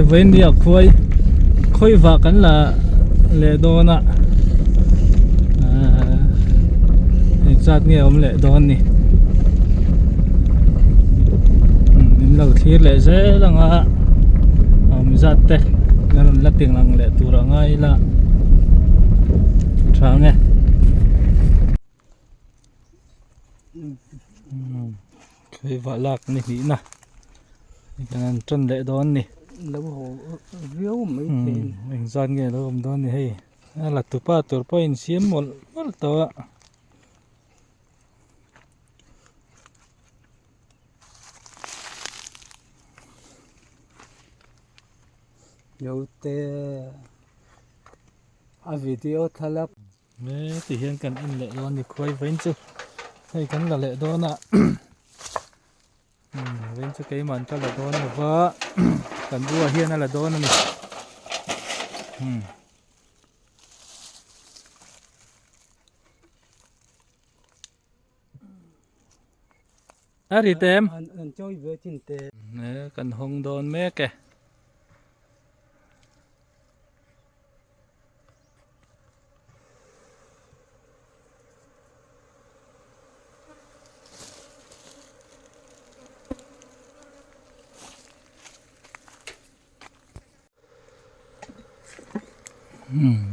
Hei vawiin a khuai khawi vah kan la leh dawn a ahh engzat nge awm leh dawn ni min lo thlir leh zel ang a awm zat te kan rawn la ting ang leh tur a ngai ila tha ang e. Khawi vah lak ni hnih na kan han tan leh dawn ni. Lo haw viau mai thei. Engzat nge lo awm dawn ni hei a la tupa tur pawh a insiam mawlh mawlh tawh a. Naute a video thlalak. He ti hian kan en leh dawn a ni khuai vawiin chu hei kan la leh dawn a vawiin chu keimah ka la dawn lo va kan u ah hian a la dawn a ni a ri tem an chawi ve chin te he kan hawng dawn mek e.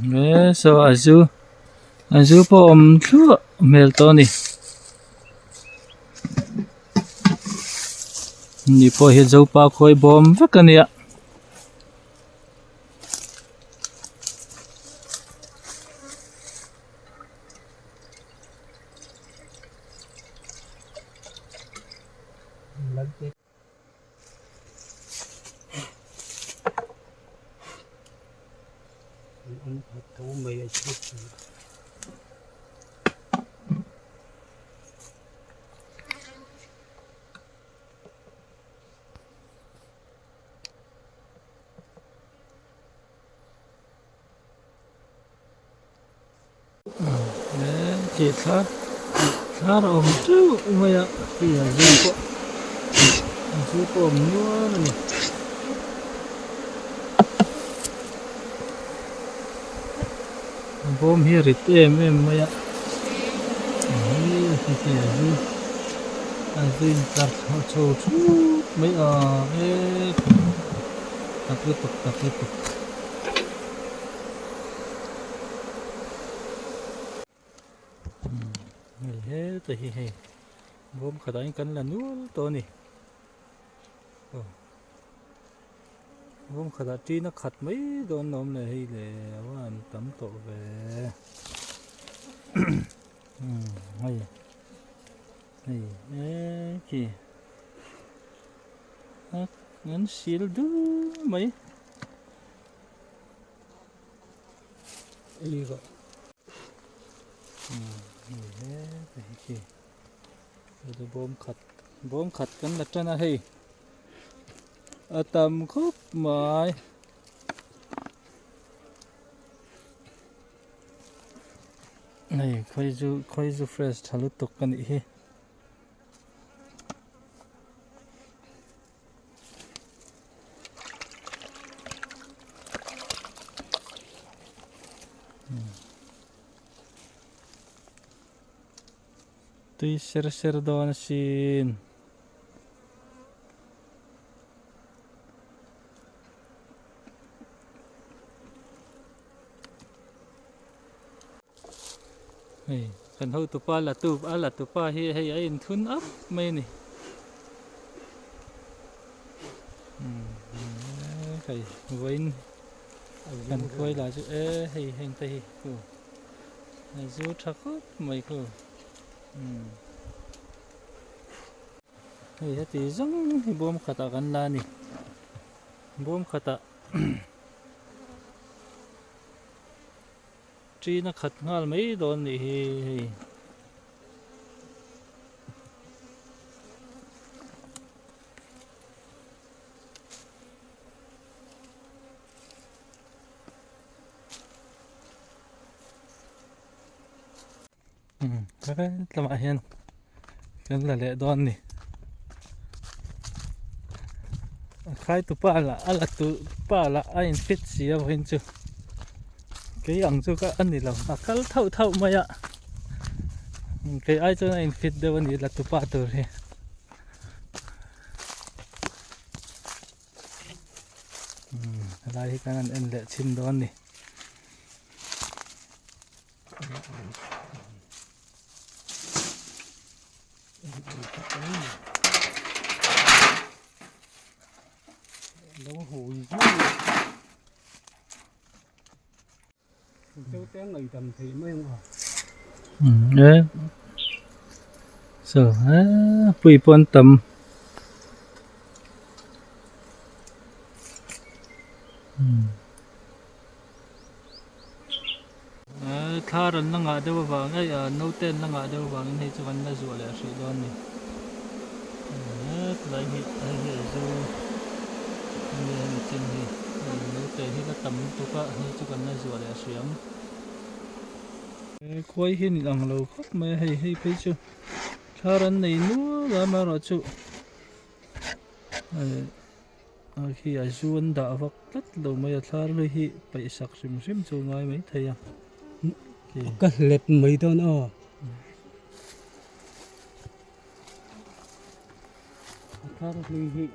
He saw a zu a zu pawh a awm thluah hmel tawh a ni ni pawh hi zopa khawi bawm vek a nia. Tih thla thla a awm teuh mai a hei a zu pawh a zu pawh a awm nual a ni. A bawm hi a rit em em mai a hei a zu a zu in tlar chho thup mai a e tak lutuk tak lutuk. Hei heta hi hei bawm khatah hian kan la nual tawh a ni aw bawm khatah ṭin a khat mai dawn a awm leh hei le a va han tam tawh ve hei hei e khi an sil dul mai. Ei rawh. Hei he hei khi chu bawm khat bawm khat kan la tan a hei a tam khawp mai. Hei khawi zu khawi zu fresh tha lutuk a nih hi. Tui ser ser dawn asin. Hei kan hotupa la tu a la tupa hi hei a inthun up mai a ni hei vawiin kan khuai lah chu e hei heng te hi khu a zu tha khawp mai khu hei heti zawng hi bawm khatah kan la a ni bawm khatah. Ṭin a khat nghal mai dawn nih hi hei. Tlangah hian kan la leh dawn a ni. A khai tu pa lah a la tu pa lah a in fit si a vawiin chu kei ang chu ka a ni lo a kal thauh thauh mai a kei ai chuan a in fit deuh a ni la tu pa tur hi. Helai hi kan han en leh chhin dawn a ni. Lo hawi zui Mizote ngaihdam thei mai ang a. E so he pui pawh an tam. Thla rawn la ngah deuh avang hei ah naute an la ngah deuh avangin hei chu kan la zuah leh hrih dawn a ni. Helai hi hei hi a zu ania hemi chin hi hei naute hi la tam lutuk a hei chu kan la zuah leh hrih ang. Khuai hi ni ang lo khawp mai a hei hei phei chu thla rawn nei nual a amaherawhchu A khi a zu an dah vak tlat lo mai a thlar hlui hi paih sak hrim hrim chu ngai mai thei a. Ka hlep mai dawn aw. A thlar hlui hi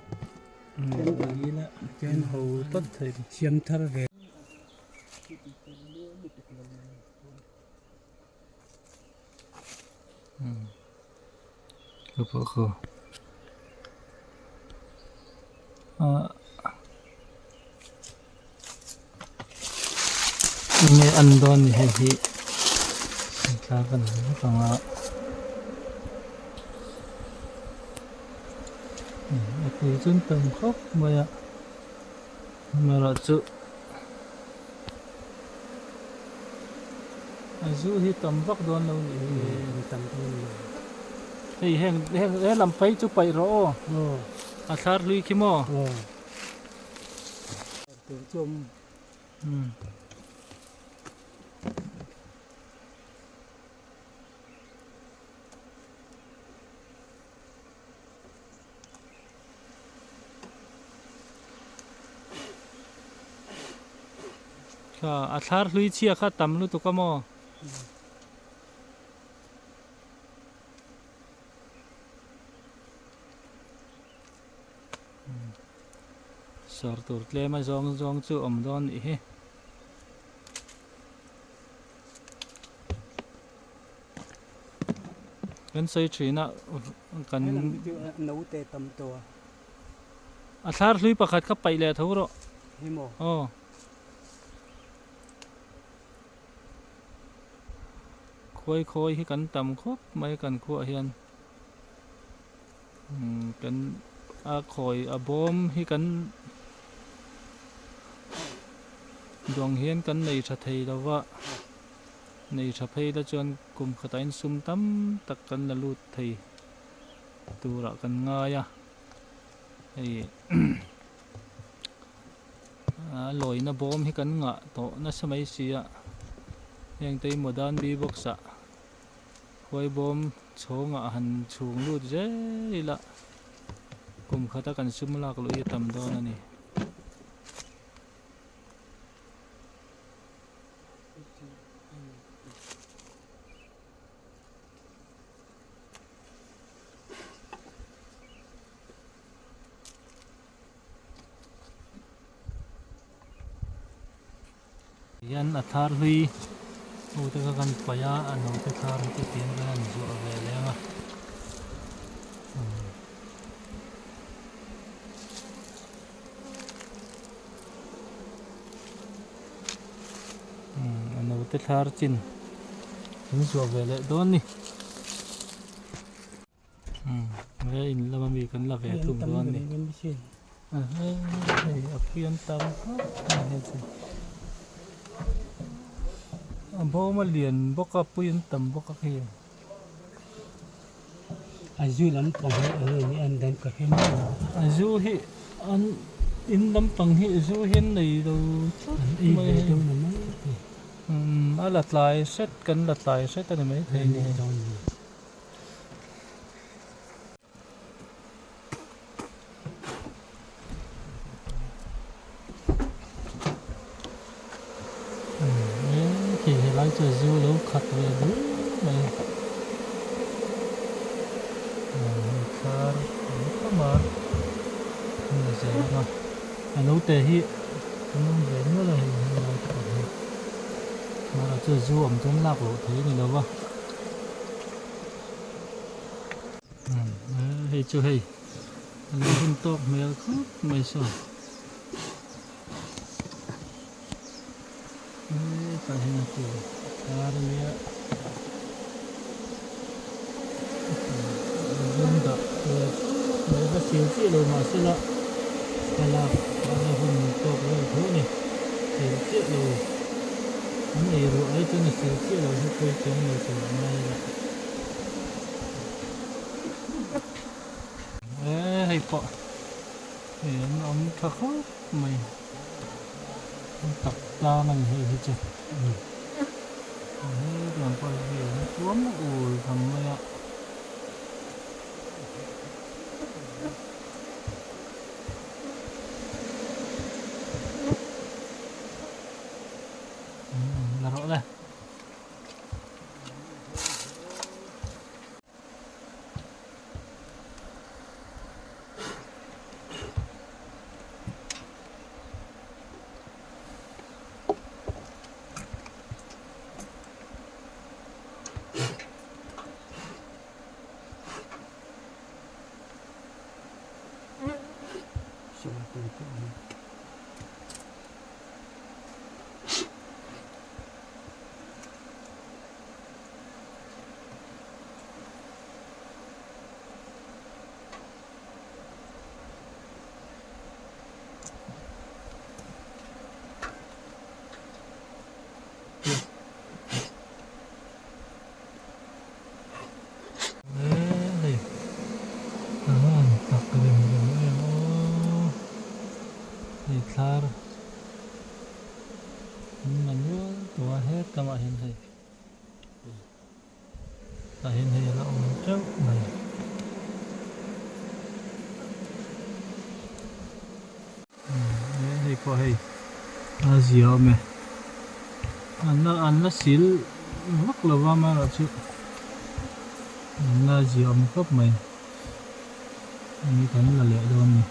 chen ho tlat thei. Siam thar ve. Ka pawh khaw enge an dawn ni hei hi thla kan hmu vek ang a a pui chu an tam khawp mai a amaherawhchu A zu hi tam vak dawn lo nih hi. Tam dawn lo. Hei heng heng he lam phei chu paih rawh aw. Aw. A thlar hlui khi maw? Aw. Tur chu awm. Umm. Kha a thlar hlui chhia kha tam lutuk a maw? Sawr tur tlem a zawng zawng chu awm dawn nih hi. Kan sawi thin a kan Naute tam tawh a. A thlar hlui pakhat kha paih leh tho rawh. Hi maw? Aw. Khuai khawi hi kan tam khawp mai kan khuah hian kan a khawi a bawm hi kan duang hian kan nei tha thei lo va. Nei tha phei la chuan kum khatah in sum tam tak kan la lut thei turah kan ngai a, hei a lawina bawm hi kan ngah tawh nasa mai si a, heng te hi modern B-box ah khuai bawm chhawngah han chhung lut zel ila kum khata kan sum lak luh hi a tam dawn a ni. Hian a thar hlui ho te kha kan paih a a naute thar hi chu tiang kan han zuah ve leh ang a. A naute thlar chin an zuah ve leh dawn ni he in lama mi kan la ve thung dawn ni hei a pui an tam khawp mai hei chu a bawm a lian bawk a pui an tam bawk a khi. A zu lampang hi eng nge ni an dan ka hre miah lo. A zu hi an in lampang hi zu hi an nei lo tlat An ei mai ve hei. dawn a mai thei. Umm a la tlai hret kan la tlai hret a ni mai thei ni hei. chu zu lo khat ve dul mai. Hei thlar an tam a, an la zel ang a, a note hi an awm ve nual a hei heng lai te pawh hi. Amaherawh chu zu awm chuan lak loh theih a ni lo va. Hei chu hei a lo hun tawk hmel khawp mai saw. Hetah hian a tur thar a nia zum dah ve chuk mai va sil chiah lo mahsela thlalak a la hun tawk vel tho a ni sil chiah lo an ei ruah ai chuan a sil chiah lo hi pawi chuang lo tur a ngai a la hei pawh hei an awm tha khawp mai. Tak tlang a ni hei hi chu he tiang pawh hi an tuam ul tham mai a. La rawh le. Hei a han tak rem rem em aw hei thlar an la nual tawh a het lamah hian hei. Tah hian hei a la awm teuh mai. Hei pawh hei a zia awm e. An la an la sil vak lo va amaherawhchu an la zia awm khawp mai. Hei kan la leh dawn a ni.